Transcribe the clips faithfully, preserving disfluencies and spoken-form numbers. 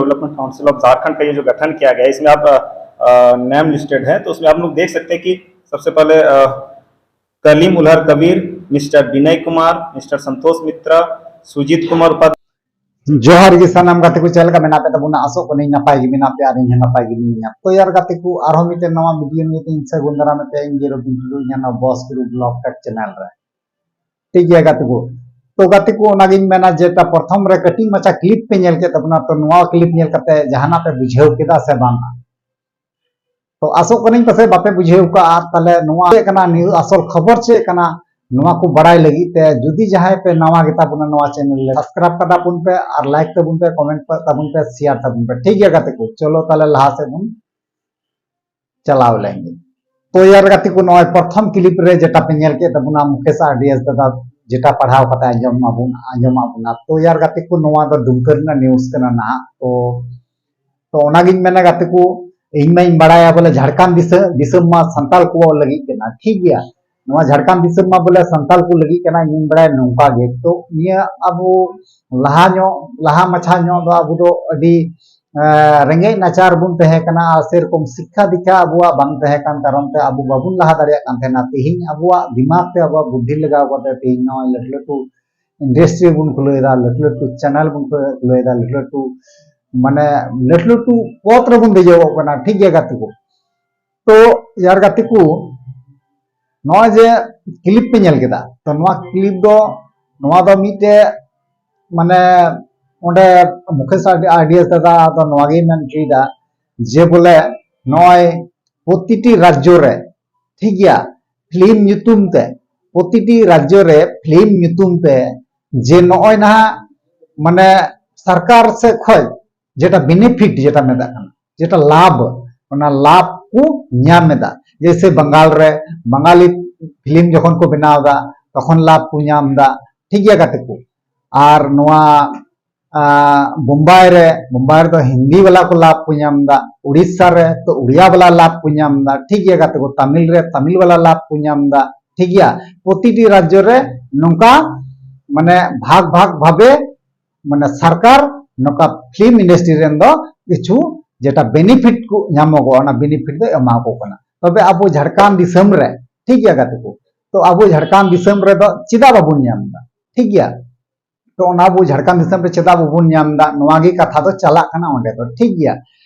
Development council of Jharkhand का ये जो गठन किया गया है, इसमें आप नेम लिस्टेड है, तो उसमें आप लोग देख सकते हैं कि सबसे पहले अ, कलीम उलहर कबीर, मिस्टर विनय कुमार, मिस्टर संतोष मित्रा, सुजीत कुमार उपाध्याय। ᱡᱚᱦᱟᱨ ᱜᱮ ᱥᱟᱱᱟᱢ ᱜᱟᱛᱮ ᱠᱚ, ᱪᱮᱫ ᱞᱮᱠᱟ ᱢᱮᱱᱟᱜ ᱯᱮ ᱛᱟᱵᱚᱱᱟ? ᱟᱥᱚᱜ ᱠᱟᱹᱱᱟᱹᱧ ᱱᱟᱯᱟᱭ ᱜᱮ ᱢᱮᱱᱟᱜ ᱯᱮᱭᱟ ᱟᱨ ᱤᱧ ᱦᱚᱸ ᱱᱟᱯᱟᱭ ᱜᱮ ᱢᱤᱱᱟᱹᱧᱟ᱾ ᱛᱚ ᱭᱟᱨ ᱜᱟᱛᱮ ᱠᱚ, ᱟᱨᱦᱚᱸ ᱢᱤᱫᱴᱮᱱ ᱱᱟᱣᱟ ᱵᱷᱤᱰᱤᱭᱳ ᱱᱤᱭᱮ ᱛᱮ ᱤᱧ ᱥᱟᱹᱜᱩᱱ ᱫᱟᱨᱟᱢᱮᱫ ᱯᱮᱭᱟ, ᱤᱧ ᱜᱮ ᱨᱚᱵᱤᱱ ᱴᱩᱰᱩ, ᱤᱧᱟᱹᱜ ᱱᱚᱣᱟ ᱵᱚᱥ ᱜᱩᱨᱩ ᱵᱞᱚᱜ ᱴᱮᱠ ᱪᱮᱱᱮᱞ ᱨᱮ᱾ ᱴᱷᱤᱠ ᱜᱮᱭᱟ ᱜᱟᱛᱮ ᱠᱚ, ᱛᱚ ᱜᱟᱛᱮ ᱠᱚ, ᱚᱱᱟᱜᱤᱧ ᱢᱮᱱᱟ ᱡᱮ ᱮᱴᱟ ᱯᱨᱚᱛᱷᱚᱢ ᱨᱮ ᱠᱟᱹᱴᱤᱡ ᱢᱟᱪᱷᱟ ᱠᱞᱤᱯ ᱯᱮ ᱧᱮᱞ ᱠᱮᱫ ᱛᱟᱵᱚᱱᱟ, ᱛᱚ ᱱᱚᱣᱟ ᱠᱞᱤᱯ ᱧᱮᱞ ᱠᱟᱛᱮ ᱡᱟᱦᱟᱱᱟᱜ ᱯᱮ ᱵᱩᱡᱷᱟᱹᱣ ᱠᱮᱫᱟ ᱥᱮ ᱵᱟᱝ? ᱛᱚ ᱟᱥᱚᱜ ᱠᱟᱹᱱᱟᱹᱧ ᱯᱟᱥᱮᱡ ᱵᱟᱯᱮ ᱵᱩᱡᱷᱟᱹᱣ ᱠᱟᱜᱼᱟ᱾ ᱛᱟᱦᱞᱮ ᱱᱚᱣᱟ ᱪᱮᱫ ᱠᱟᱱᱟ, ᱱᱤᱭᱩ ᱟᱥᱚᱞ ᱠᱷᱚᱵᱚᱨ ᱪᱮᱫ ᱠᱟᱱᱟ, ᱱᱚᱣᱟ ᱠᱚ ᱵᱟᱲᱟᱭ ᱞᱟᱹᱜᱤᱫ ᱛᱮ ᱡᱩᱫᱤ ᱡᱟᱦᱟᱸᱭ ᱯᱮ ᱱᱟᱣᱟ ᱜᱮᱛᱟ ᱵᱚᱱᱟ ᱱᱚᱣᱟ ᱪᱮᱱᱮᱞ ᱨᱮ, ᱥᱟᱵᱥᱠᱨᱟᱭᱤᱵ ᱠᱟᱛᱟ ᱵᱚᱱ ᱯᱮ ᱟᱨ ᱞᱟᱭᱤᱠ ᱛᱟᱵᱚᱱ ᱯᱮ, ᱠᱚᱢᱮᱱᱴ ᱛᱟᱵᱚᱱ ᱯᱮ, ᱥᱮᱭᱟᱨ ᱛᱟᱵᱚᱱ ᱯᱮ᱾ ᱴᱷᱤᱠ ᱜᱮᱭᱟ ᱜᱟᱛᱮ ᱠᱚ, ᱪᱚᱞᱚ ᱛᱟᱦᱞᱮ ᱞᱟᱦᱟ ᱥᱮᱫ ᱵᱚᱱ ᱪᱟᱞᱟᱣ ᱞᱮᱱ ᱜᱮ᱾ ᱛᱚ ᱭᱟᱨ ᱜᱟᱛᱮ ᱠᱚ, ᱱᱚᱜᱼᱚᱭ ᱯᱨᱚᱛᱷᱚᱢ ᱠᱞᱤᱯ ᱨᱮ ᱡᱮᱴᱟ ᱯᱮ ᱧᱮᱞ ᱠᱮᱫ ᱛᱟᱵᱚᱱᱟ ᱢᱩᱠᱮᱥ ᱟᱨ ᱰᱤ ᱮᱥ ᱫᱟᱫᱟ, ᱡᱮᱴᱟ ᱯᱟᱲᱦᱟᱣ ᱠᱟᱛᱮ ᱟᱸᱡᱚᱢ ᱢᱟᱵᱚᱱ, ᱟᱸᱡᱚᱢᱟᱜ ᱵᱚᱱᱟ᱾ ᱛᱚ ᱭᱟᱨ ᱜᱟᱛᱮ ᱠᱚ, ᱱᱚᱣᱟ ᱫᱚ ᱰᱩᱢᱠᱟᱹ ᱨᱮᱱᱟᱜ ᱱᱤᱭᱩᱡᱽ ᱠᱟᱱᱟ ᱱᱟᱦᱟᱜ᱾ ᱛᱚ ᱛᱚ ᱚᱱᱟᱜᱤᱧ ᱢᱮᱱᱟ ᱜᱟᱛᱮ ᱠᱚ, ᱤᱧ ᱢᱟᱧ ᱵᱟᱲᱟᱭᱟ ᱵᱚᱞᱮ ᱡᱷᱟᱲᱠᱷᱚᱸᱰ ᱫᱤᱥᱚᱢ, ᱫᱤᱥᱚᱢ ᱢᱟ ᱥᱟᱱᱛᱟᱲ ᱠᱚ ᱞᱟᱹᱜᱤᱫ ᱠᱟᱱᱟ, ᱴᱷᱤᱠ ᱜᱮᱭᱟ? ᱱᱚᱣᱟ ᱡᱷᱟᱲᱠᱷᱚᱸᱰ ᱫᱤᱥᱚᱢ ᱢᱟ ᱵᱚᱞᱮ ᱥᱟᱱᱛᱟᱲ ᱠᱚ ᱞᱟᱹᱜᱤᱫ ᱠᱟᱱᱟ, ᱤᱧ ᱵᱟᱲᱟᱭᱟ ᱱᱚᱝᱠᱟ ᱜᱮ᱾ ᱛᱚ ᱱᱤᱭᱟᱹ ᱟᱵᱚ ᱞᱟᱦᱟ ᱧᱚᱜ, ᱞᱟᱦᱟ ᱢᱟᱪᱷᱟ ᱧᱚᱜ ᱫᱚ ᱟᱵᱚ ᱫᱚ ᱟᱹᱰᱤ, ᱮ, ᱨᱮᱸᱜᱮᱡ ᱱᱟᱪᱟᱨ ᱵᱚᱱ ᱛᱟᱦᱮᱸ ᱠᱟᱱᱟ ᱟᱨ ᱥᱮᱨᱚᱠᱚᱢ ᱥᱤᱠᱠᱷᱟ ᱫᱤᱠᱠᱷᱟ ᱟᱵᱚᱣᱟᱜ ᱵᱟᱝ ᱛᱟᱦᱮᱸ ᱠᱟᱱ ᱠᱟᱨᱚᱱ ᱛᱮ ᱟᱵᱚ ᱵᱟᱵᱚᱱ ᱞᱟᱦᱟ ᱫᱟᱲᱮᱭᱟᱜ ᱠᱟᱱ ᱛᱟᱦᱮᱱᱟ᱾ ᱛᱮᱦᱮᱧ ᱟᱵᱚᱣᱟᱜ ᱫᱤᱢᱟᱜᱽ ᱛᱮ, ᱟᱵᱚᱣᱟᱜ ᱵᱩᱫᱽᱫᱷᱤ ᱞᱟᱜᱟᱣ ᱠᱟᱛᱮ ᱛᱮᱦᱮᱧ ᱱᱚᱜᱼᱚᱭ ᱞᱟᱹᱴᱩ ᱞᱟᱹᱴᱩ ᱤᱱᱰᱟᱥᱴᱨᱤ ᱵᱚᱱ ᱠᱷᱩᱞᱟᱹᱣ ᱮᱫᱟ, ᱞᱟᱹᱴᱩ ᱞᱟᱹᱴᱩ ᱪᱮᱱᱮᱞ ᱵᱚᱱ ᱠᱷᱩᱞᱟᱹᱣ ᱮᱫᱟ, ᱞᱟᱹᱴᱩ ᱞᱟᱹᱴᱩ ᱢᱟᱱᱮ ᱞᱟᱹᱴᱩ ᱞᱟᱹᱴᱩ ᱯᱚᱫ ᱨᱮᱵᱚᱱ ᱫᱮᱡᱚᱜᱚᱜ ᱠᱟᱱᱟ, ᱴᱷᱤᱠ ᱜᱮᱭᱟ ᱜᱟᱛᱮ ᱠᱚ? ᱛᱚ ᱭᱟᱨ ᱜᱟᱛᱮ ᱠᱚ, ᱱᱚᱜᱼᱚᱭ ᱡᱮ ᱠᱞᱤᱯ ᱯᱮ ᱧᱮᱞ ᱠᱮᱫᱟ, ᱛᱚ ᱱᱚᱣᱟ ᱠᱞᱤᱯ ᱫᱚ, ᱱᱚᱣᱟ ᱫᱚ ᱢᱤᱫᱴᱮᱡ ᱢᱟᱱᱮ ᱚᱸᱰᱮ ᱢᱩᱠᱮᱥ ᱟᱨ ᱰᱤ ᱮᱥ ᱫᱟᱫᱟ ᱫᱚ ᱱᱚᱣᱟ ᱜᱮᱭ ᱢᱮᱱ ᱦᱚᱪᱚᱭᱮᱫᱟ ᱡᱮ ᱵᱚᱞᱮ ᱱᱚᱜᱼᱚᱭ ᱯᱨᱚᱛᱤᱴᱤ ᱨᱟᱡᱽᱡᱚ ᱨᱮ, ᱴᱷᱤᱠ ᱜᱮᱭᱟ, ᱯᱷᱤᱞᱢ ᱧᱩᱛᱩᱢ ᱛᱮ, ᱯᱨᱚᱛᱤᱴᱤ ᱨᱟᱡᱽᱡᱚ ᱨᱮ ᱯᱷᱤᱞᱢ ᱧᱩᱛᱩᱢ ᱛᱮ ᱡᱮ ᱱᱚᱜᱼᱚᱭ ᱱᱟᱦᱟᱜ ᱢᱟᱱᱮ ᱥᱚᱨᱠᱟᱨ ᱥᱮᱫ ᱠᱷᱚᱡ ᱡᱮᱴᱟ ᱵᱮᱱᱤᱯᱷᱤᱴ ᱡᱮᱴᱟ ᱢᱮᱛᱟᱜ ᱠᱟᱱᱟ, ᱡᱮᱴᱟ ᱞᱟᱵᱷ, ᱚᱱᱟ ᱞᱟᱵᱷ ᱠᱚ ᱧᱟᱢ ᱮᱫᱟ᱾ ᱡᱮᱭᱥᱮ ᱵᱟᱝᱜᱟᱞ ᱨᱮ ᱵᱟᱝᱜᱟᱞᱤ ᱯᱷᱤᱞᱢ ᱡᱚᱠᱷᱚᱱ ᱠᱚ ᱵᱮᱱᱟᱣ ᱮᱫᱟ, ᱛᱚᱠᱷᱚᱱ ᱞᱟᱵᱷ ᱠᱚ ᱧᱟᱢ ᱮᱫᱟ, ᱴᱷᱤᱠ ᱜᱮᱭᱟ ᱜᱟᱛᱮ ᱠᱚ? ᱟᱨ ᱱᱚᱣᱟ ᱟᱸ, ᱵᱳᱢᱵᱟᱭ ᱨᱮ, ᱵᱳᱢᱵᱟᱭ ᱨᱮᱫᱚ ᱦᱤᱱᱫᱤ ᱵᱟᱞᱟ ᱠᱚ ᱞᱟᱵᱷ ᱠᱚ ᱧᱟᱢ ᱮᱫᱟ, ᱩᱲᱤᱥᱥᱟ ᱨᱮ ᱛᱚ ᱩᱲᱤᱭᱟ ᱵᱟᱞᱟ ᱞᱟᱵᱷ ᱠᱚ ᱧᱟᱢ ᱮᱫᱟ, ᱴᱷᱤᱠ ᱜᱮᱭᱟ ᱜᱟᱛᱮ ᱠᱚ, ᱛᱟᱢᱤᱞ ᱨᱮ ᱛᱟᱢᱤᱞ ᱵᱟᱞᱟ ᱞᱟᱵᱷ ᱠᱚ ᱧᱟᱢ ᱮᱫᱟ, ᱴᱷᱤᱠ ᱜᱮᱭᱟ᱾ ᱯᱨᱚᱛᱤᱴᱤ ᱨᱟᱡᱽᱡᱚ ᱨᱮ ᱱᱚᱝᱠᱟ ᱢᱟᱱᱮ ᱵᱷᱟᱜᱽ ᱵᱷᱟᱜᱽ ᱵᱷᱟᱵᱮ ᱢᱟᱱᱮ ᱥᱚᱨᱠᱟᱨ ᱱᱚᱝᱠᱟ ᱯᱷᱤᱞᱢ ᱤᱱᱰᱟᱥᱴᱨᱤ ᱨᱮᱱ ᱫᱚ ᱠᱤᱪᱷᱩ ᱡᱮᱴᱟ ᱵᱮᱱᱤᱯᱷᱤᱴ ᱠᱚ ᱧᱟᱢᱚᱜᱚᱜᱼᱟ, ᱚᱱᱟ ᱵᱮᱱᱤᱯᱷᱤᱴ ᱫᱚ ᱮᱢᱟ ᱠᱚ ᱠᱟᱱᱟ᱾ ᱛᱚᱵᱮ ᱟᱵᱚ ᱡᱷᱟᱲᱠᱷᱚᱸᱰ ᱫᱤᱥᱚᱢ ᱨᱮ, ᱴᱷᱤᱠ ᱜᱮᱭᱟ ᱜᱟᱛᱮ ᱠᱚ, ᱛᱚ ᱟᱵᱚ ᱡᱷᱟᱲᱠᱷᱚᱸᱰ ᱫᱤᱥᱚᱢ ᱨᱮᱫᱚ ᱪᱮᱫᱟᱜ ᱵᱟᱵᱚᱱ ᱧᱟᱢ ᱮᱫᱟ? ᱴᱷᱤᱠ ᱜᱮᱭᱟ, ᱛᱚ ᱚᱱᱟ ᱟᱵᱚ ᱡᱷᱟᱲᱠᱷᱚᱸᱰ ᱫᱤᱥᱚᱢ ᱨᱮ ᱪᱮᱫᱟᱜ ᱵᱟᱵᱚᱱ ᱧᱟᱢ ᱮᱫᱟ, ᱱᱚᱣᱟ ᱜᱮ ᱠᱟᱛᱷᱟ ᱫᱚ ᱪᱟᱞᱟᱜ ᱠᱟᱱᱟ ᱚᱸᱰᱮ ᱫᱚ, ᱴᱷᱤᱠ ᱜᱮᱭᱟ᱾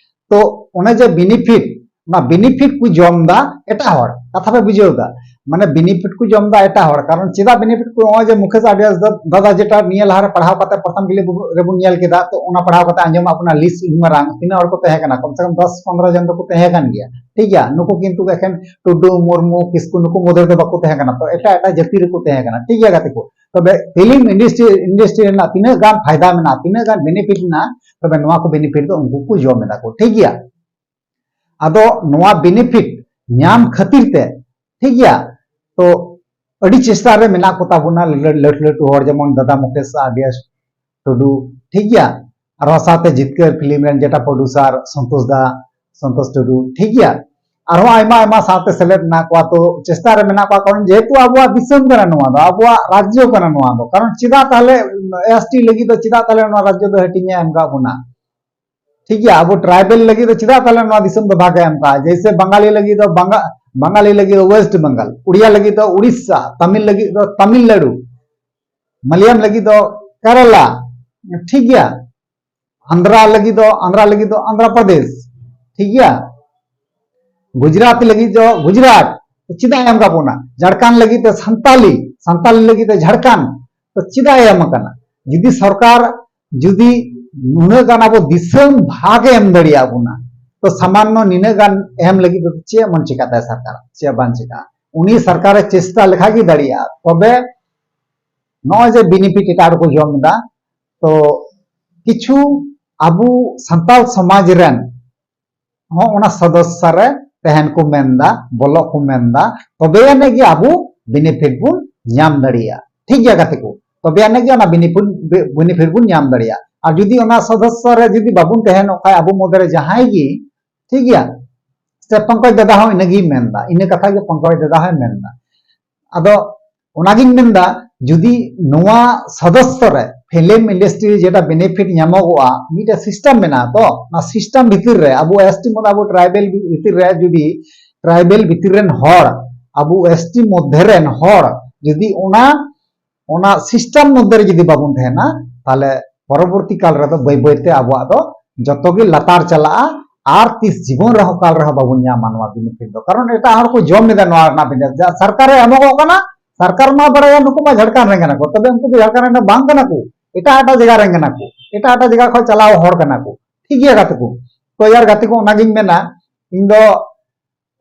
ᱛᱚ ᱚᱱᱮ ᱡᱮ ᱵᱮᱱᱤᱯᱷᱤᱴ, ᱚᱱᱟ ᱵᱮᱱᱤᱯᱷᱤᱴ ᱠᱚ ᱡᱚᱢ ᱮᱫᱟ ᱮᱴᱟᱜ ᱦᱚᱲ, ᱠᱟᱛᱷᱟ ᱯᱮ ᱵᱩᱡᱷᱟᱹᱣ ᱮᱫᱟ? ᱢᱟᱱᱮ ᱵᱮᱱᱤᱯᱷᱤᱴ ᱠᱚ ᱡᱚᱢ ᱮᱫᱟ ᱮᱴᱟᱜ ᱦᱚᱲ᱾ ᱠᱟᱨᱚᱱ ᱪᱮᱫᱟᱜ ᱵᱮᱱᱤᱯᱷᱤᱴ ᱠᱚ? ᱱᱚᱜᱼᱚᱭ ᱡᱮ ᱢᱩᱠᱮᱥ ᱟᱰᱤᱭᱟᱥ ᱫᱟ-, ᱫᱟᱫᱟ ᱡᱮᱴᱟ ᱱᱤᱭᱟᱹ ᱞᱟᱦᱟᱨᱮ ᱯᱟᱲᱦᱟᱣ ᱠᱟᱛᱮ ᱯᱨᱚᱛᱷᱚᱢ ᱠᱞᱤᱯ ᱨᱮᱵᱚᱱ ᱧᱮᱞ ᱠᱮᱫᱟ, ᱛᱚ ᱚᱱᱟ ᱯᱟᱲᱦᱟᱣ ᱠᱟᱛᱮ ᱟᱸᱡᱚᱢᱟᱜ ᱵᱚᱱᱟ ᱞᱤᱥᱴ ᱤᱱ ᱢᱟᱨᱟᱝ ᱛᱤᱱᱟᱹᱜ ᱦᱚᱲ ᱠᱚ ᱛᱟᱦᱮᱸ ᱠᱟᱱᱟ, ᱠᱚᱢ ᱥᱮ ᱠᱚᱢ ᱫᱚᱥ ᱯᱚᱱᱨᱚ ᱡᱚᱱ ᱫᱚᱠᱚ ᱛᱟᱦᱮᱸ ᱠᱟᱱ ᱜᱮᱭᱟ, ᱴᱷᱤᱠ ᱜᱮᱭᱟ᱾ ᱱᱩᱠᱩ ᱠᱤᱱᱛᱩ ᱮᱠᱷᱮᱱ ᱴᱩᱰᱩ, ᱢᱩᱨᱢᱩ, ᱠᱤᱥᱠᱩ ᱱᱩᱠᱩ ᱢᱚᱫᱽᱫᱷᱮ ᱨᱮᱫᱚ ᱵᱟᱠᱚ ᱛᱟᱦᱮᱸ ᱠᱟᱱᱟ, ᱛᱚ ᱮᱴᱟᱜ ᱮᱴᱟᱜ ᱡᱟᱹᱛᱤ ᱨᱮᱠᱚ ᱛᱟᱦᱮᱸ ᱠᱟᱱᱟ, ᱴᱷᱤᱠ ᱜᱮᱭᱟ ᱜᱟᱛᱮ ᱠᱚ᱾ ᱛᱚᱵᱮ ᱯᱷᱤᱞᱢ ᱤᱱᱰᱟᱥᱴᱨᱤ, ᱤᱱᱰᱟᱥᱴᱨᱤ ᱨᱮᱱᱟᱜ ᱛᱤᱱᱟᱹᱜ ᱜᱟᱱ ᱯᱷᱟᱭᱫᱟ ᱢᱮᱱᱟᱜᱼᱟ, ᱛᱤᱱᱟᱹᱜ ᱜᱟᱱ ᱵᱮᱱᱤᱯᱷᱤᱴ ᱢᱮᱱᱟᱜᱼᱟ, ᱛᱚᱵᱮ ᱱᱚᱣᱟ ᱠᱚ ᱵᱮᱱᱤᱯᱷᱤᱴ ᱫᱚ ᱩᱱᱠᱩ ᱠᱚ ᱡᱚᱢ ᱮᱫᱟ ᱠᱚ, ᱴᱷᱤᱠ ᱜᱮᱭᱟ᱾ ᱟᱫᱚ ᱱᱚᱣᱟ ᱵᱮᱱᱤᱯᱷᱤᱴ ᱧᱟᱢ ᱠᱷᱟᱹᱛᱤᱨ ᱛᱮ, ᱴᱷᱤᱠ ᱜᱮᱭᱟ, ᱛᱚ ᱟᱹᱰᱤ ᱪᱮᱥᱴᱟ ᱨᱮ ᱢᱮᱱᱟᱜ ᱠᱚ ᱛᱟᱵᱚᱱᱟ ᱞᱟᱹ-, ᱞᱟᱹᱴᱩ ᱞᱟᱹᱴᱩ ᱦᱚᱲ, ᱡᱮᱢᱚᱱ ᱫᱟᱫᱟ ᱢᱩᱠᱮᱥ ᱟᱰᱤᱭᱟᱥ ᱴᱩᱰᱩ, ᱴᱷᱤᱠ ᱜᱮᱭᱟ, ᱟᱨᱦᱚᱸ ᱥᱟᱶᱛᱮ ᱡᱤᱛᱠᱟᱹᱨ ᱯᱷᱤᱞᱢ ᱨᱮᱱ ᱡᱮᱴᱟ ᱯᱨᱚᱰᱩᱥᱟᱨ ᱥᱚᱱᱛᱳᱥ ᱫᱟ, ᱥᱚᱱᱛᱳᱥ ᱴᱩᱰᱩ, ᱴᱷᱤᱠ ᱜᱮᱭᱟ, ᱟᱨᱦᱚᱸ ᱟᱭᱢᱟ ᱟᱭᱢᱟ ᱥᱟᱶᱛᱮ ᱥᱮᱞᱮᱫ ᱢᱮᱱᱟᱜ ᱠᱚᱣᱟ᱾ ᱛᱚ ᱪᱮᱥᱴᱟ ᱨᱮ ᱢᱮᱱᱟᱜ ᱠᱚᱣᱟ, ᱠᱟᱨᱚᱱ ᱡᱮᱦᱮᱛᱩ ᱟᱵᱚᱣᱟᱜ ᱫᱤᱥᱚᱢ ᱠᱟᱱᱟ ᱱᱚᱣᱟ ᱫᱚ, ᱟᱵᱚᱣᱟᱜ ᱨᱟᱡᱽᱡᱚ ᱠᱟᱱᱟ ᱱᱚᱣᱟ ᱫᱚ, ᱠᱟᱨᱚᱱ ᱪᱮᱫᱟᱜ ᱛᱟᱦᱞᱮ ᱮᱥ ᱴᱤ ᱞᱟᱹᱜᱤᱫ ᱫᱚ ᱪᱮᱫᱟᱜ ᱛᱟᱦᱞᱮ ᱱᱚᱣᱟ ᱨᱟᱡᱽᱡᱚ ᱫᱚ ᱦᱟᱹᱴᱤᱧ ᱮ ᱮᱢ ᱠᱟᱜ ᱵᱚᱱᱟ? ᱴᱷᱤᱠ ᱜᱮᱭᱟ, ᱟᱵᱚ ᱴᱨᱟᱭᱵᱮᱞ ᱞᱟᱹᱜᱤᱫ ᱫᱚ ᱪᱮᱫᱟᱜ ᱛᱟᱦᱞᱮ ᱱᱚᱣᱟ ᱫᱤᱥᱚᱢ ᱫᱚ ᱵᱷᱟᱜᱽ ᱮ ᱮᱢ ᱠᱟᱜᱼᱟ? ᱡᱮᱭᱥᱮ ᱵᱟᱝᱜᱟᱞᱤ ᱞᱟᱹᱜᱤᱫ ᱫᱚ ᱵᱟᱝᱜᱟ-, ᱵᱟᱝᱜᱟᱞᱤ ᱞᱟᱹᱜᱤᱫ ᱫᱚ ᱳᱭᱮᱥᱴ ᱵᱮᱝᱜᱟᱞ, ᱩᱲᱤᱭᱟ ᱞᱟᱹᱜᱤᱫ ᱫᱚ ᱩᱲᱤᱥᱥᱟ, ᱛᱟᱢᱤᱞ ᱞᱟᱹᱜᱤᱫ ᱫᱚ ᱛᱟᱢᱤᱞᱱᱟᱲᱩ, ᱢᱟᱞᱭᱟᱞᱟᱢ ᱞᱟᱹᱜᱤᱫ ᱫᱚ ᱠᱮᱨᱟᱞᱟ, ᱴᱷᱤᱠ ᱜᱮᱭᱟ, ᱟᱱᱫᱷᱨᱟ ᱞᱟᱹᱜᱤᱫ ᱫᱚ, ᱟᱱᱫᱷᱨᱟ ᱞᱟᱹᱜᱤᱫ ᱫᱚ ᱟᱱᱫᱷᱨᱟ ᱯᱨᱚᱫᱮᱥ, ᱴᱷᱤᱠ ᱜᱮᱭᱟ, ᱜᱩᱡᱽᱨᱟᱴᱤ ᱞᱟᱹᱜᱤᱫ ᱫᱚ ᱜᱩᱡᱽᱨᱟᱴ, ᱪᱮᱫᱟᱜ ᱮ ᱮᱢ ᱠᱟᱜ ᱵᱚᱱᱟ? ᱡᱷᱟᱲᱠᱷᱚᱸᱰ ᱞᱟᱹᱜᱤᱫ ᱫᱚ ᱥᱟᱱᱛᱟᱞᱤ, ᱥᱟᱱᱛᱟᱞᱤ ᱞᱟᱹᱜᱤᱫ ᱫᱚ ᱡᱷᱟᱲᱠᱷᱚᱸᱰ, ᱛᱚ ᱪᱮᱫᱟᱜ ᱮ ᱮᱢ ᱠᱟᱱᱟ? ᱡᱩᱫᱤ ᱥᱚᱨᱠᱟᱨ ᱡᱩᱫᱤ ᱱᱩᱱᱟᱹᱜ ᱜᱟᱱ ᱟᱵᱚ ᱫᱤᱥᱚᱢ ᱵᱷᱟᱜᱽ ᱮ ᱮᱢ ᱫᱟᱲᱮᱭᱟᱜ ᱵᱚᱱᱟ, ᱛᱚ ᱥᱟᱢᱟᱱᱱᱚ ᱱᱤᱱᱟᱹᱜ ᱜᱟᱱ ᱮᱢ ᱞᱟᱹᱜᱤᱫ ᱫᱚ ᱪᱮᱫ ᱵᱚᱱ ᱪᱮᱠᱟ ᱛᱟᱭᱟ ᱥᱚᱨᱠᱟᱨ? ᱪᱮᱫ ᱵᱟᱝ ᱪᱮᱠᱟ᱾ ᱩᱱᱤ ᱥᱚᱨᱠᱟᱨᱮ ᱪᱮᱥᱴᱟ ᱞᱮᱠᱷᱟᱡ ᱜᱮ ᱫᱟᱲᱮᱭᱟᱜᱼᱟ᱾ ᱛᱚᱵᱮ ᱱᱚᱜᱼᱚᱭ ᱡᱮ ᱵᱮᱱᱤᱯᱷᱤᱴ ᱮᱴᱟᱜ ᱦᱚᱲ ᱠᱚ ᱡᱚᱢ ᱮᱫᱟ, ᱛᱚ ᱠᱤᱪᱷᱩ ᱟᱵᱚ ᱥᱟᱱᱛᱟᱲ ᱥᱚᱢᱟᱡᱽ ᱨᱮᱱ ᱦᱚᱸ ᱚᱱᱟ ᱥᱚᱫᱚᱥᱥᱚ ᱨᱮ ᱛᱟᱦᱮᱱ ᱠᱚ ᱢᱮᱱᱫᱟ, ᱵᱚᱞᱚᱜ ᱠᱚ ᱢᱮᱱᱫᱟ, ᱛᱚᱵᱮ ᱟᱹᱱᱤᱡ ᱜᱮ ᱟᱵᱚ ᱵᱮᱱᱤᱯᱷᱤᱴ ᱵᱚᱱ ᱧᱟᱢ ᱫᱟᱲᱮᱭᱟᱜᱼᱟ᱾ ᱴᱷᱤᱠ ᱜᱮᱭᱟ ᱜᱟᱛᱮ ᱠᱚ, ᱛᱚᱵᱮ ᱟᱹᱱᱤᱡ ᱜᱮ ᱚᱱᱟ ᱵᱮᱱᱤᱯᱷᱤᱴ, ᱵᱮᱱᱤᱯᱷᱤᱴ ᱵᱚᱱ ᱧᱟᱢ ᱫᱟᱲᱮᱭᱟᱜᱼᱟ᱾ ᱟᱨ ᱡᱩᱫᱤ ᱚᱱᱟ ᱥᱚᱫᱚᱥᱥᱚ ᱨᱮ ᱡᱩᱫᱤ ᱵᱟᱵᱚᱱ ᱛᱟᱦᱮᱸ ᱱᱚᱜ ᱠᱷᱟᱡ, ᱟᱵᱚ ᱢᱚᱫᱽᱫᱷᱮ ᱨᱮ ᱡᱟᱦᱟᱸᱭ ᱜᱮ, ᱴᱷᱤᱠ ᱜᱮᱭᱟ, ᱥᱮ ᱯᱚᱝᱠᱚᱡᱽ ᱫᱟᱫᱟ ᱦᱚᱸ ᱤᱱᱟᱹᱜᱮᱭ ᱢᱮᱱᱫᱟ, ᱤᱱᱟᱹ ᱠᱟᱛᱷᱟ ᱜᱮ ᱯᱚᱝᱠᱚᱡᱽ ᱫᱟᱫᱟ ᱦᱚᱸᱭ ᱢᱮᱱᱫᱟ᱾ ᱟᱫᱚ ᱚᱱᱟᱜᱤᱧ ᱢᱮᱱᱫᱟ, ᱡᱩᱫᱤ ᱱᱚᱣᱟ ᱥᱚᱫᱚᱥᱥᱚ ᱨᱮ ᱯᱷᱤᱞᱢ ᱤᱱᱰᱟᱥᱴᱨᱤ ᱨᱮ ᱡᱮᱴᱟ ᱵᱮᱱᱤᱯᱷᱤᱴ ᱧᱟᱢᱚᱜᱚᱜᱼᱟ, ᱢᱤᱫᱴᱮᱱ ᱥᱤᱥᱴᱮᱢ ᱢᱮᱱᱟᱜᱼᱟ᱾ ᱛᱚ ᱚᱱᱟ ᱥᱤᱥᱴᱮᱢ ᱵᱷᱤᱛᱤᱨ ᱨᱮ ᱟᱵᱚ ᱮᱥᱴᱤ ᱢᱚᱫᱽᱫᱷᱮ ᱟᱵᱚ ᱴᱨᱟᱭᱵᱮᱞ ᱵᱷᱤᱛᱤᱨ ᱨᱮ ᱡᱩᱫᱤ ᱴᱨᱟᱭᱵᱮᱞ ᱵᱷᱤᱛᱤᱨ ᱨᱮᱱ ᱦᱚᱲ, ᱟᱵᱚ ᱮᱥᱴᱤ ᱢᱚᱫᱽᱫᱷᱮ ᱨᱮᱱ ᱦᱚᱲ ᱡᱩᱫᱤ ᱚᱱᱟ ᱚᱱᱟ ᱥᱤᱥᱴᱮᱢ ᱢᱚᱫᱽᱫᱷᱮ ᱨᱮ ᱡᱩᱫᱤ ᱵᱟᱵᱚᱱ ᱛᱟᱦᱮᱱᱟ, ᱛᱟᱦᱚᱞᱮ ᱯᱚᱨᱚᱵᱚᱨᱛᱤ ᱠᱟᱞ ᱨᱮᱫᱚ ᱵᱟᱹᱭ ᱵᱟᱹᱭ ᱛᱮ ᱟᱵᱚᱣᱟᱜ ᱫᱚ ᱡᱚᱛᱚ ᱜᱮ ᱞᱟᱛᱟᱨ ᱪᱟᱞᱟᱜᱼᱟ᱾ ᱟᱨ ᱛᱤᱥ ᱡᱤᱵᱚᱱ ᱨᱮᱦᱚᱸ ᱠᱟᱞ ᱨᱮᱦᱚᱸ ᱵᱟᱵᱚᱱ ᱧᱟᱢᱟ ᱱᱚᱣᱟ ᱵᱮᱱᱤᱯᱷᱤᱴ ᱫᱚ, ᱠᱟᱨᱚᱱ ᱮᱴᱟᱜ ᱦᱚᱲ ᱠᱚ ᱡᱚᱢ ᱮᱫᱟ ᱱᱚᱣᱟ ᱨᱮᱱᱟᱜ ᱵᱮᱱᱤᱯᱷᱤᱴ᱾ ᱡᱟ ᱥᱚᱨᱠᱟᱨᱮ ᱮᱢᱚᱜᱚᱜ ᱠᱟᱱᱟ, ᱥᱚᱨᱠᱟᱨ ᱢᱟ ᱵᱟᱲᱟᱭᱟ ᱱᱩᱠᱩ ᱢᱟ ᱡᱷᱟᱲᱠᱷᱚᱸᱰ ᱨᱮᱱ ᱠᱟᱱᱟ ᱠᱚ, ᱛᱚᱵᱮ ᱩᱱᱠᱩ ᱫᱚ ᱡᱷᱟᱲᱠᱷᱚᱸᱰ ᱨᱮᱱ ᱵᱟᱝ ᱠᱟᱱᱟ ᱠᱚ, ᱮᱴᱟᱜ ᱮᱴᱟᱜ ᱡᱟᱭᱜᱟ ᱨᱮᱱ ᱠᱟᱱᱟ ᱠᱚ, ᱮᱴᱟᱜ ᱮᱴᱟᱜ ᱡᱟᱭᱜᱟ ᱠᱷᱚᱱ ᱪᱟᱞᱟᱣ ᱦᱚᱲ ᱠᱟᱱᱟ ᱠᱚ᱾ ᱴᱷᱤᱠ ᱜᱮᱭᱟ ᱜᱟᱛᱮ ᱠᱚ, ᱛᱚ ᱭᱟᱨ ᱜᱟᱛᱮ ᱠᱚ, ᱚᱱᱟᱜᱤᱧ ᱢᱮᱱᱟ, ᱤᱧ ᱫᱚ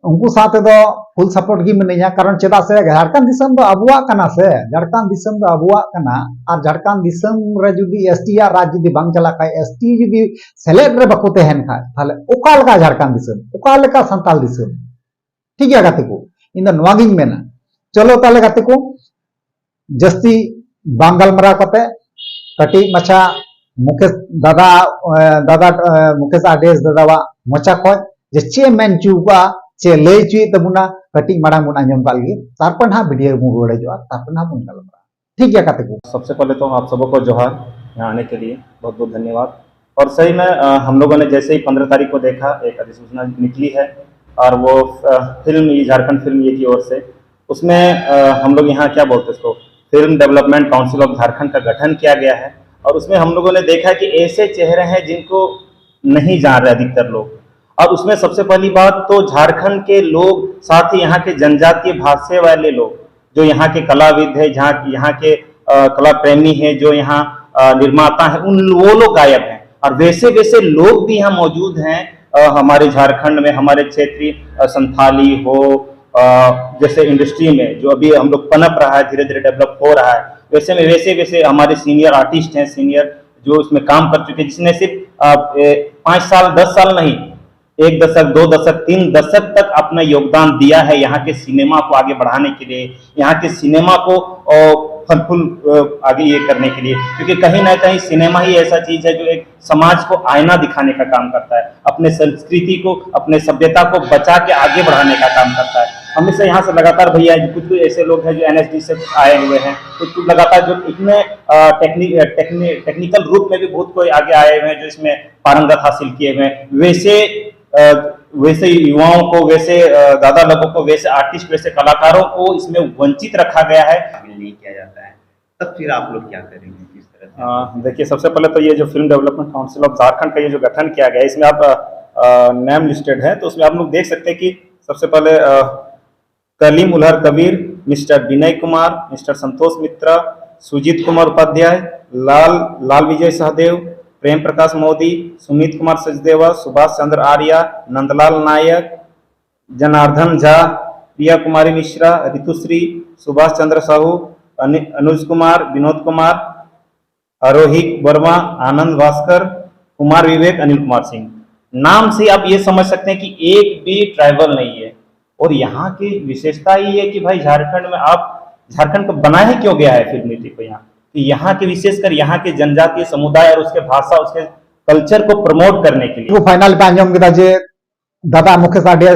ᱩᱱᱠᱩ ᱥᱟᱶ ᱛᱮᱫᱚ ᱯᱷᱩᱞ ᱥᱟᱯᱳᱨᱴ ᱜᱮ ᱢᱤᱱᱟᱹᱧᱟ᱾ ᱠᱟᱨᱚᱱ ᱪᱮᱫᱟᱜ ᱥᱮ ᱡᱷᱟᱲᱠᱷᱚᱸᱰ ᱫᱤᱥᱚᱢ ᱫᱚ ᱟᱵᱚᱣᱟᱜ ᱠᱟᱱᱟ ᱥᱮ, ᱡᱷᱟᱲᱠᱷᱚᱸᱰ ᱫᱤᱥᱚᱢ ᱫᱚ ᱟᱵᱚᱣᱟᱜ ᱠᱟᱱᱟ᱾ ᱟᱨ ᱡᱷᱟᱲᱠᱷᱚᱸᱰ ᱫᱤᱥᱚᱢ ᱨᱮ ᱡᱩᱫᱤ ᱮᱥᱴᱤ ᱟᱜ ᱨᱟᱡᱽ ᱡᱩᱫᱤ ᱵᱟᱝ ᱪᱟᱞᱟᱜ ᱠᱷᱟᱡ, ᱮᱥᱴᱤ ᱡᱩᱫᱤ ᱥᱮᱞᱮᱫ ᱨᱮ ᱵᱟᱠᱚ ᱛᱟᱦᱮᱱ ᱠᱷᱟᱡ, ᱛᱟᱦᱞᱮ ᱚᱠᱟ ᱞᱮᱠᱟ ᱡᱷᱟᱲᱠᱷᱚᱸᱰ ᱫᱤᱥᱚᱢ, ᱚᱠᱟ ᱞᱮᱠᱟ ᱥᱟᱱᱛᱟᱞ ᱫᱤᱥᱚᱢ? ᱴᱷᱤᱠ ᱜᱮᱭᱟ ᱜᱟᱛᱮ ᱠᱚ, ᱤᱧ ᱫᱚ ᱱᱚᱣᱟ ᱜᱤᱧ ᱢᱮᱱᱟ᱾ ᱪᱚᱞᱚ ᱛᱟᱦᱞᱮ ᱜᱟᱛᱮ ᱠᱚ, ᱡᱟᱹᱥᱛᱤ ᱵᱟᱝ ᱜᱟᱞᱢᱟᱨᱟᱣ ᱠᱟᱛᱮ ᱠᱟᱹᱴᱤᱡ ᱢᱟᱪᱷᱟ ᱢᱩᱠᱮᱥ ᱫᱟᱫᱟ, ᱮ, ᱫᱟᱫᱟ, ᱮ, ᱢᱩᱠᱮᱥ ᱟᱨ ᱰᱤ ᱮᱥ ᱫᱟᱫᱟᱣᱟᱜ ᱢᱚᱪᱟ ᱠᱷᱚᱡ ᱡᱮ ᱪᱮᱫ ᱮ ᱢᱮᱱ ᱦᱚᱪᱚ ᱠᱟᱜᱼᱟ, ᱪᱮᱫ ᱞᱟᱹᱭ ᱦᱚᱪᱚᱭᱮᱫ ᱛᱟᱵᱚᱱᱟ, ᱠᱟᱹᱴᱤᱡ ᱢᱟᱲᱟᱝ ᱵᱚᱱ ᱟᱸᱡᱚᱢ ᱠᱟᱜ ᱞᱮᱜᱮ, ᱛᱟᱨᱯᱚᱨ ᱱᱟᱦᱟᱜ ᱵᱷᱤᱰᱤᱭᱳ ᱨᱮᱵᱚᱱ ᱨᱩᱣᱟᱹᱲ ᱦᱤᱡᱩᱜᱼᱟ, ᱛᱟᱨᱯᱚᱨ ᱱᱟᱦᱟᱜ ᱵᱚᱱ ᱜᱟᱞᱢᱟᱨᱟᱜᱼᱟ᱾ ᱴᱷᱤᱠ ᱜᱮᱭᱟ ᱜᱟᱛᱮ ᱠᱚ᱾ सबसे पहले तो आप सबों को जोहार, यहाँ आने के लिए बहुत बहुत धन्यवाद। और सही में, अ, हम लोगों ने जैसे ही पन्द्रह तारीख को देखा, एक अधिसूचना निकली है और वो, अ, फिल्म, ये झारखंड फिल्म ये की ओर से, उसमें, अ, हम लोग यहाँ क्या बोलते हैं उसको, film development council of Jharkhand का गठन किया गया है। और उसमें हम लोगों ने देखा कि ऐसे चेहरे हैं जिनको नहीं जान रहे अधिकतर लोग। और उसमें सबसे पहली बात तो झारखंड के लोग, साथ ही यहाँ के जनजातीय भाषा वाले लोग, जो यहाँ के कलाविद है, जहाँ, यहाँ के, अ, कला प्रेमी है, जो यहाँ, अ, निर्माता है, उन, वो लोग गायब हैं। और वैसे वैसे लोग भी यहाँ मौजूद हैं, अ, हमारे झारखंड में, हमारे क्षेत्रीय, अ, संथाली हो, अ, जैसे इंडस्ट्री में जो अभी हम लोग पनप रहा है, धीरे धीरे डेवलप हो रहा है, वैसे में वैसे वैसे हमारे सीनियर आर्टिस्ट हैं, सीनियर जो उसमें काम कर चुके हैं, जिसने सिर्फ, अ, ए, पाँच साल, दस साल नहीं, एक दशक, दो दशक, तीन दशक तक अपना योगदान दिया है यहाँ के सिनेमा को आगे बढ़ाने के लिए, यहाँ के सिनेमा को, अ, फल फूल, अ, आगे ये करने के लिए, क्योंकि कहीं ना कहीं सिनेमा ही ऐसा चीज है जो एक समाज को आईना दिखाने का काम करता है, अपने संस्कृति को, अपने सभ्यता को बचा के आगे बढ़ाने का काम करता है। हमेशा यहाँ से लगातार भैया कुछ कुछ ऐसे लोग हैं जो एनएसडी से आए हुए हैं, कुछ कुछ लगातार जो इतने टेक्निकल रूप में भी बहुत कोई आगे आए हुए हैं जो इसमें पारंगत हासिल किए हुए हैं। वैसे अ, वैसे युवाओं को, वैसे अ, दादा लोगों को, वैसे आर्टिस्ट, वैसे कलाकारों को इसमें वंचित रखा गया है। शामिल नहीं किया जाता है, तब फिर आप लोग क्या करेंगे, किस तरह से? अ, देखिए, सबसे पहले तो ये जो film development council of Jharkhand का ये जो गठन किया गया है, इसमें आप नेम लिस्टेड है, तो उसमें आप लोग देख सकते हैं कि सबसे पहले अ, कलीम उल्हर कबीर, मिस्टर विनय कुमार, मिस्टर संतोष मित्रा, सुजीत कुमार उपाध्याय, लाल लाल विजय सहदेव, प्रेम प्रकाश मोदी, सुमित कुमार सचदेवा, सुभाष चंद्र आर्या, नंदलाल नायक, जनार्दन झा, प्रिया कुमारी मिश्रा, ऋतुश्री, सुभाष चंद्र साहू, अनि-, अनुज कुमार, विनोद कुमार, आरोही वर्मा, आनंद भास्कर, कुमार विवेक, अनिल कुमार सिंह। नाम से आप ये समझ सकते हैं कि एक भी ट्राइबल नहीं है। और यहाँ की विशेषता ये है कि भाई, झारखंड में आप, झारखंड को बनाया क्यों गया है फिल्म नीति को यहाँ, कि यहाँ के, विशेषकर यहाँ के जनजातीय समुदाय और उसके भाषा, उसके कल्चर को प्रमोट करने के लिए। ᱯᱷᱟᱭᱱᱟᱞ ᱯᱮ ᱟᱸᱡᱚᱢ ᱠᱮᱫᱟ ᱡᱮ ᱫᱟᱫᱟ ᱢᱩᱠᱮᱥ ᱟᱰᱮ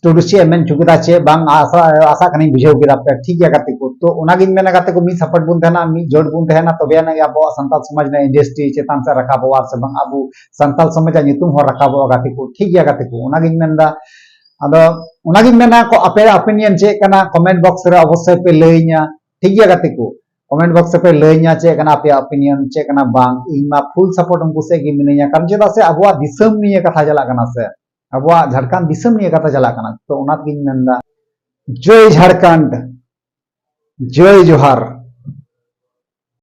ᱴᱩᱰᱩ ᱪᱮᱫ ᱮ ᱢᱮᱱ ᱦᱚᱪᱚ ᱠᱮᱫᱟ, ᱪᱮᱫ ᱵᱟᱝ ᱟᱥᱟ, ᱟᱥᱟ ᱠᱟᱱᱟᱧ ᱵᱩᱡᱷᱟᱹᱣ ᱠᱮᱫᱟ ᱯᱮ᱾ ᱴᱷᱤᱠ ᱜᱮᱭᱟ ᱜᱟᱛᱮ ᱠᱚ, ᱛᱚ ᱚᱱᱟᱜᱤᱧ ᱢᱮᱱᱟ ᱜᱟᱛᱮ ᱠᱚ, ᱢᱤᱫ ᱥᱟᱯᱳᱨᱴ ᱵᱚᱱ ᱛᱟᱦᱮᱱᱟ, ᱢᱤᱫ ᱡᱳᱴ ᱵᱚᱱ ᱛᱟᱦᱮᱱᱟ, ᱛᱚᱵᱮ ᱟᱱᱟᱜ ᱜᱮ ᱟᱵᱚᱣᱟᱜ ᱥᱟᱱᱛᱟᱲ ᱥᱚᱢᱟᱡᱽ ᱨᱮᱱᱟᱜ ᱤᱱᱰᱟᱥᱴᱨᱤ ᱪᱮᱛᱟᱱ ᱥᱮᱫ ᱨᱟᱠᱟᱵᱚᱜᱼᱟ, ᱟᱨ ᱥᱮ ᱵᱟᱝ ᱟᱵᱚ ᱥᱟᱱᱛᱟᱲ ᱥᱚᱢᱟᱡᱽ ᱟᱜ ᱧᱩᱛᱩᱢ ᱦᱚᱸ ᱨᱟᱠᱟᱵᱚᱜᱼᱟ ᱜᱟᱛᱮ ᱠᱚ᱾ ᱴᱷᱤᱠ ᱜᱮᱭᱟ ᱜᱟᱛᱮ ᱠᱚ, ᱚᱱᱟᱜᱤᱧ ᱢᱮᱱᱫᱟ᱾ ᱟᱫᱚ ᱚᱱᱟᱜᱤᱧ ᱢᱮᱱᱟ ᱠᱚ, ᱟᱯᱮᱭᱟᱜ ᱚᱯᱤᱱᱤᱭᱚᱱ ᱪᱮᱫ ᱠᱟᱱᱟ ᱠᱚᱢᱮᱱᱴ ᱵᱚᱠᱥ ᱨᱮ ᱚᱵᱚᱥᱥᱳᱭ ᱯᱮ ᱞᱟᱹᱭᱟᱹᱧᱟ᱾ ᱴᱷᱤᱠ ᱜᱮᱭᱟ ᱜᱟᱛᱮ ᱠᱚ, ᱠᱚᱢᱮᱱᱴ ᱵᱚᱠᱥ ᱨᱮᱯᱮ ᱞᱟᱹᱭᱟᱹᱧᱟ ᱪᱮᱫ ᱠᱟᱱᱟ ᱟᱯᱮᱭᱟᱜ ᱚᱯᱤᱱᱤᱭᱚᱱ, ᱪᱮᱫ ᱠᱟᱱᱟ ᱵᱟᱝ᱾ ᱤᱧ ᱢᱟ ᱯᱷᱩᱞ ᱥᱟᱯᱳᱨᱴ ᱩᱱᱠᱩ ᱥᱮᱫ ᱜᱮ ᱢᱤᱱᱟᱹᱧᱟ, ᱠᱟᱨᱚᱱ ᱪᱮᱫᱟᱜ ᱥᱮ ᱟᱵᱚᱣᱟᱜ ᱫᱤᱥᱚᱢ ᱱᱤᱭᱮ ᱠᱟᱛᱷᱟ ᱪᱟᱞᱟᱜ ᱠᱟᱱᱟ ᱥᱮ, ᱟᱵᱚᱣᱟᱜ ᱡᱷᱟᱲᱠᱷᱚᱸᱰ ᱫᱤᱥᱚᱢ ᱱᱤᱭᱮ ᱠᱟᱛᱷᱟ ᱪᱟᱞᱟᱜ ᱠᱟᱱᱟ᱾ ᱛᱚ ᱚᱱᱟ ᱛᱮᱜᱤᱧ ᱢᱮᱱᱫᱟ, ᱡᱚᱭ ᱡᱷᱟᱲᱠᱷᱚᱸᱰ, ᱡᱚᱭ ᱡᱚᱦᱟᱨ᱾